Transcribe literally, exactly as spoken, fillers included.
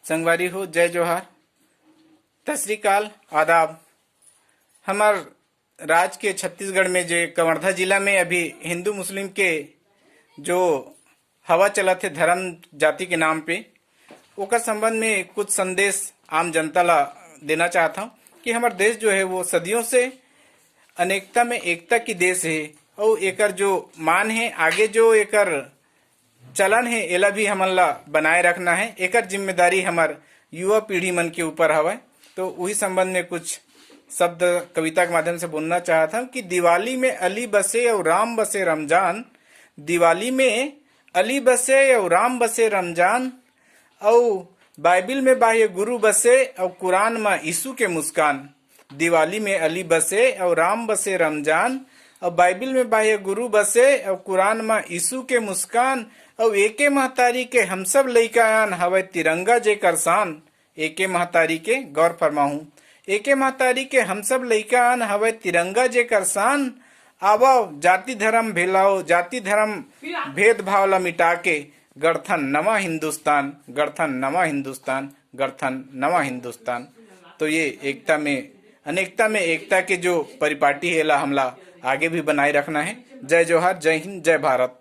संगवारी हो, जय जोहार, सत श्री अकाल, आदाब। हमर राज के छत्तीसगढ़ में जे कवर्धा जिला में अभी हिंदू मुस्लिम के जो हवा चलत हे धर्म जाति के नाम पे, ओकर संबंध में कुछ संदेश आम जनता ला देना चाहत हूँ कि हमर देश जो है वो सदियों से अनेकता में एकता की देश है और एकर जो मान है, आगे जो एकर चलन है, एला भी हमन ला बनाए रखना है। एकर जिम्मेदारी हमर युवा पीढ़ी मन के ऊपर हवय। तो उही संबंध में कुछ शब्द कविता के माध्यम से बोलना चाहत हूँ कि दिवाली में अली बसे और राम बसे रमजान, दिवाली में अली बसे और राम बसे रमजान, अउ बाइबिल में बाह्य गुरु बसे अउ कुरान म यीशु के मुस्कान। दिवाली में अली बसे अउ राम बसे रमजान, अउ बाइबिल में बाह्य गुरु बसे अउ कुरान म यीशु के मुस्कान, अउ एके महतारी के हम सब लइका आन हवय तिरंगा जेकर शान। एके महतारी के, गौर फरमाहूं, एके महतारी के हम सब लइका आन हवय तिरंगा जेकर शान। आवव जाति धर्म भेलाओ, जाति धर्म भेदभाव ला मिटा के गढ़थन नवा हिंदुस्तान, गढ़थन नवा हिंदुस्तान, गढ़थन नवा हिंदुस्तान। तो ये एकता में अनेकता में एकता के जो परिपाटी है, एला हमला आगे भी बनाए रखना है। जय जोहार, जय हिंद, जय भारत।